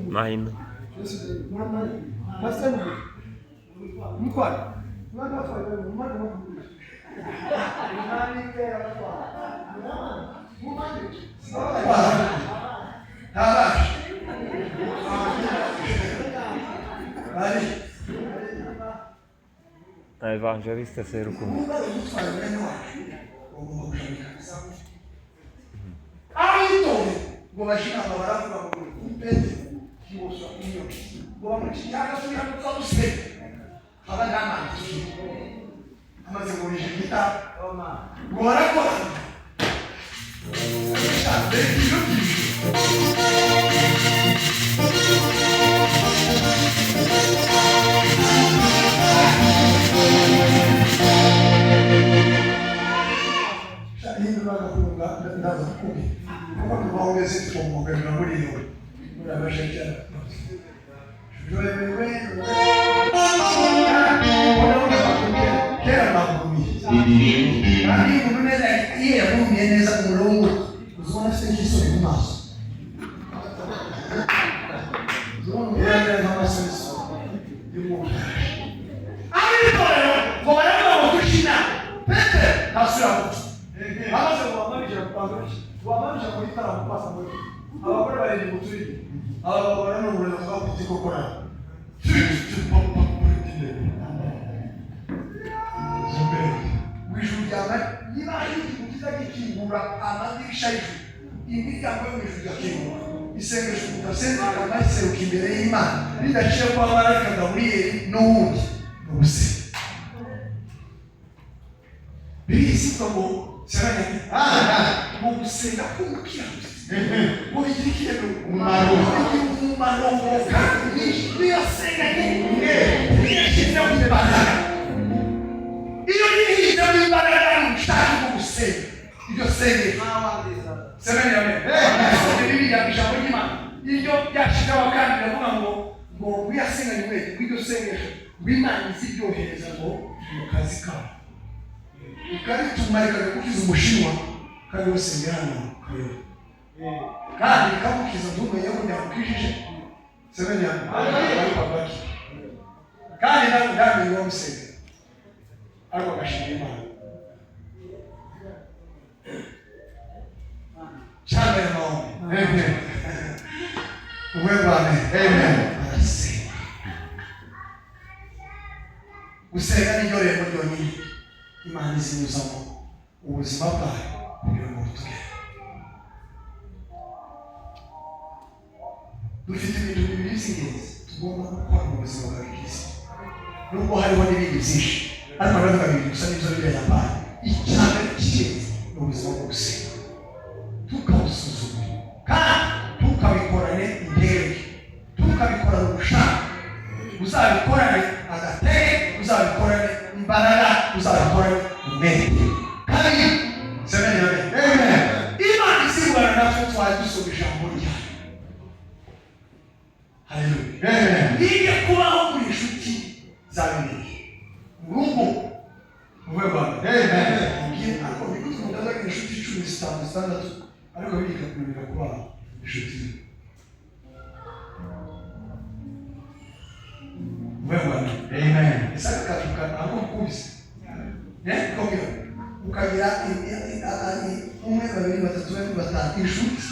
Mahina. Evangelista Serukundo. Ngo bashinama baravuga ngo kumpete kiboswa iyo ngo bamushaka kugira ngo gusenga aba ndamanzi amaze ngo ngo barakora ndaza kukubwira kuko kuva aho ugeze twumva muri iyo murabasha cyane. Kera nagumiye kandi umuntu neza iyo yagumiye neza umurongo uzabona afite nk'isoni mu maso, uzabona umuntu neza amaso y'umwuka. Ab'itorero ngo baravuga ngo dushina Petero ntasubira gupfa amaze ngo wamanije ku gitaramo pasa muri abagore barindwi turi abagabo baranurura bavuga kuti kokora mu ijuru ryawe niba hari ikintu kiza gikingura amadirisha y'ijuru, imiryango yo mu ijuru igakingura, isengesho udasenze rikanaseruka imbere y'Imana ridaciye kwa marayika Gaburiyeli n'uwundi ni ubusenga. Birizwa ngo seranya mu gusenga k'umukiranutsi ngo bigira ikintu umumaro, bigira umumaro kandi niyo senganye yashyizeho imbaraga, iyo yishyizeho imbaraga n'ubushake bwo gusenga iryo sengesho seranya Bibiliya ijambo ry'Imana iryo ryashyizeho kandi riravuga ngo ngo wiyasenganye umwete w'iryo sengesho ngo Imana iziryohereza ngo mu kazi kabo ikarituma rikagukiza umushinwa kandi wasengera hano kayoba kandi rikagukiza ntumenye ngo yakukijije semenya ariko abaki kandi nawe ndamenye wamusengera ariko agashima Imana cyane ya maombi. Uwewe amen. Amen. Arasenga. Gusenga niryo rembo ryonyine Imana izinyuzamo ubuzima bwayo kugira ngo butugere. Dufite ibintu bibiri by'ingenzi tugomba gukora mu buzima bwa Kristo, nubwo hariho n'ibindi byinshi ariko ndavuga bibiri gusa nibyo Bibiliya yampaye. Icya mbere cy'ingenzi ni ubuzima bwo gusenga, tukabusuzuma kandi tukabikorane intege, tukabikorane ubushake, uzabikorane agatege, uzabikorane imbaraga, uzabikorane umwete. Kandi semeni amen. Amen. Imana izibana natwe twari dusoma ijambo ryayo. Haleluya. Amen. Mwige kubaho muri inshuti za Bibiliya mu rugo mu rwego. Amen. Ariko nigute umuntu azagira inshuti 10, 5, 6 ariko Bibiliya ikakunanira kuba inshuti mu rwego? Amen. Ese akatuka ntabwo mukubise kongera ukagira 1, 2, 3, 4, 5 inshuti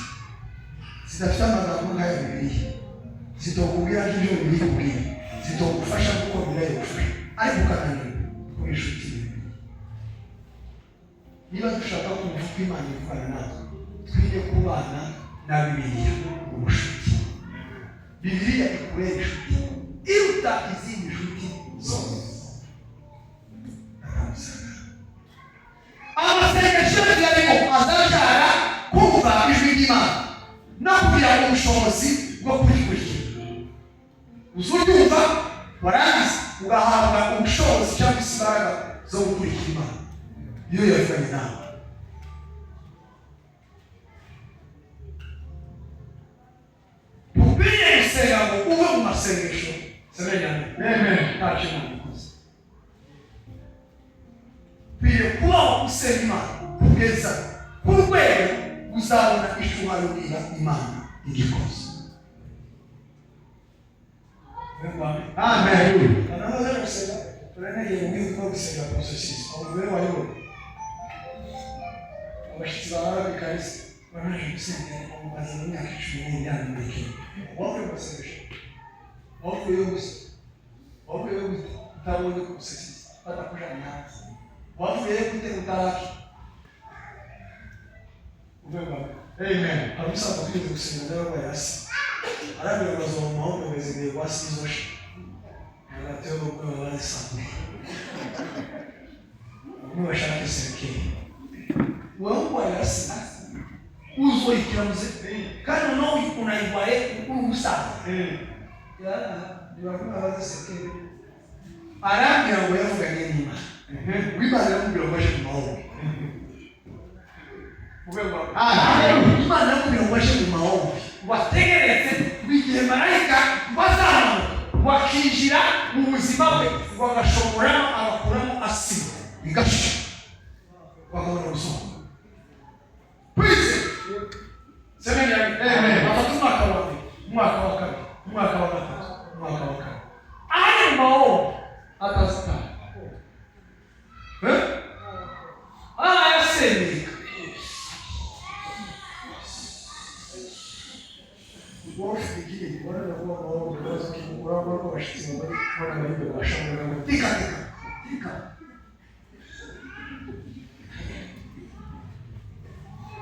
zidafite amagambo nk'aya Bibiliya, zitokubwira nk'ibyo Bibiliya ikubwira, zitogufasha kuko Bibiliya igufasha, ariko ukananirwa kuba inshuti ya Bibiliya. Niba dushaka kumva uko Imana ivugana natwe, twige kubana na Bibiliya ubushuti. Bibiliya ikubera inshuti iruta izindi nshuti zose. Amasengesho yarimo azabyara kumva ijwi ry'Imana no kugira ubushobozi bwo kurikurikira. Uzuryumva warangiza ugahabwa ubushobozi cyangwa se imbaraga zo gukurikira Imana iyo yavuganye nawe. Ukwiriye gusenga ngo uve mu masengesho semenya ntacyo Imana ikoze. Ukwiriye kubaho usenga Imana kugeza ku rwego uzabona icyo. wayo niba Imana igikoze. Amen. Banabaza gusenga, turanegeye mu gihugu ko gusenga processus aho wayo abashyitsi bawe ku ikarisa banaje gusenga bamaze mu myaka 10 muri Kenya. Wavuye gusengesha, wavuye gusa, wavuye gute utabonye ko processus batakujanye hanze, wavuye gute utaraki uvuye kwa. Amen. Hari umusaza twigeze gusenga n'abarwayi hasi arabwira ngo azoma mu mahoro ngo kwa sizoshe hagati yo gukora bazisambuye nubashaka serikeri wewe urwaye hasi uzoyikiramuze kandi noneho unayirwaye uri umusaza ntibakunda bazisekere. Arambwira ngo yavuganye n'Imana, Imana iramubwira ngo aje mu mahoro. Imana iramubwira ngo aje mu mahoro, wategereze igihe marayika bazamuka wakinjira mu buzima bwe, bagashomoramo abakuramo asima bigasha bakabona gusohoka. Please semeni. Amen. Bafata umwaka wa mbere, umwaka wa kabiri, umwaka wa gatatu, umwaka wa kane, ari mu mahoro atazitaha yasemereka. Tika tika tika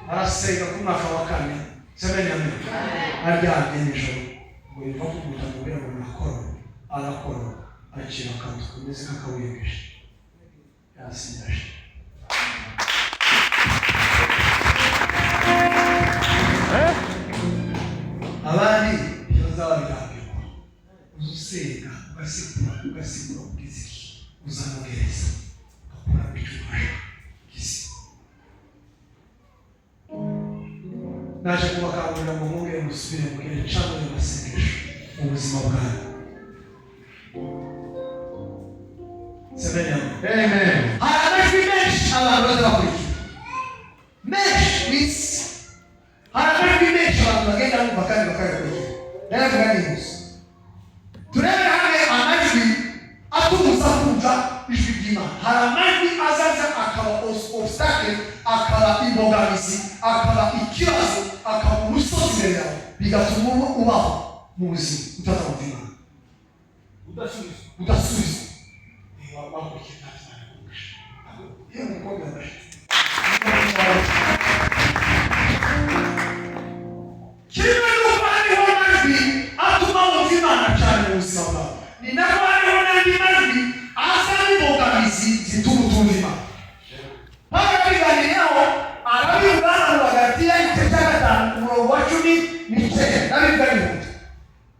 arasenga ku mwaka wa kane. Semeni amen. Aryamye nijoro ngo yumva ko umuntu amubwira ngo nakora, arakora, akira akantu kameze nk'akabuyegeje yasindaje. Abandi ntibazabirambirwa, uza usenga ugasigura ugasigura kugeza iki uzanogereza ugakora icyo ubasha kugeza. Naje kubakangurira ngo mwongere musubire mugire cano y'amasengesho mu buzima bwanyu. Semeni amen. Amen. Hari amajwi menshi abantu baza bakurikira menshi mu isi, hari amajwi menshi abantu bagenda bumva kandi bakayakurikira. Ndayavuga nihuse, turebere hamwe amajwi atubuza kumva ijwi ry'Imana. Hari amajwi azaza akaba obstacle, akaba imbogamizi, akaba ikibazo, akaba umusozi imbere yawe, bigatuma ubaho mu buzima utazamva Imana, udasubizwa. Udasubizwa. Wakurikiye nta Imana ikugisha. Iyo umukobwa yabashitse kimwe n'uko hariho amajwi atuma wumva Imana cyane mu buzima bwawe, ni nako hariho n'andi majwi asa n'imbogamizi zituma utumva Imana. Pawulo yabiganiriyeho arabivuga hano mu Bagalatiya igice cya 5 umurongo wa 19. Ndabivuga nihuta.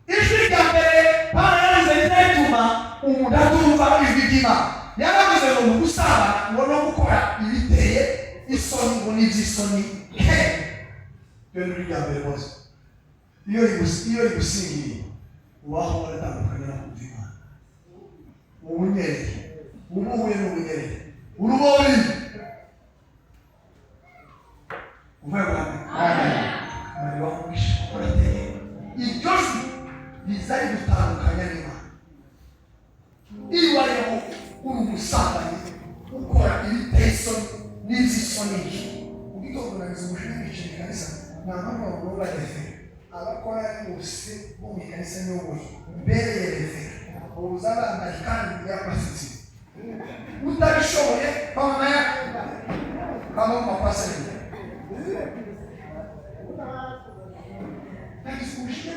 Ijwi rya mbere Pawulo yaravuze rizatuma umuntu atumva ijwi ry'Imana, yaravuze ngo mu gusabana ngo no gukora ibiteye isoni ngo n'iby'isoni he. Rero ijwi rya mbere rwose iyo rigusingiye ubaho waratandukanye no kumva Imana. Ubunyerere uba uhuye n'ubunyerere urubori uvuye bwa mbere. Amen. Umuriro wamwishe urateye, iryo jwi riza rigutandukanya n'Imana. Iyo ubayeho uri umusambanyi ukora ibiteye isoni n'iby'isoni, mu gitondo nagize umujinya nicaye mu ikanisa, nta mpamvu bagomba refera abakora bose bo mu ikanisa nyoboye mbereye refera ubuza bambaye kandi yakwasitse utabishoboye bamama ya kama mu makwasa nyine. Nagize umujinya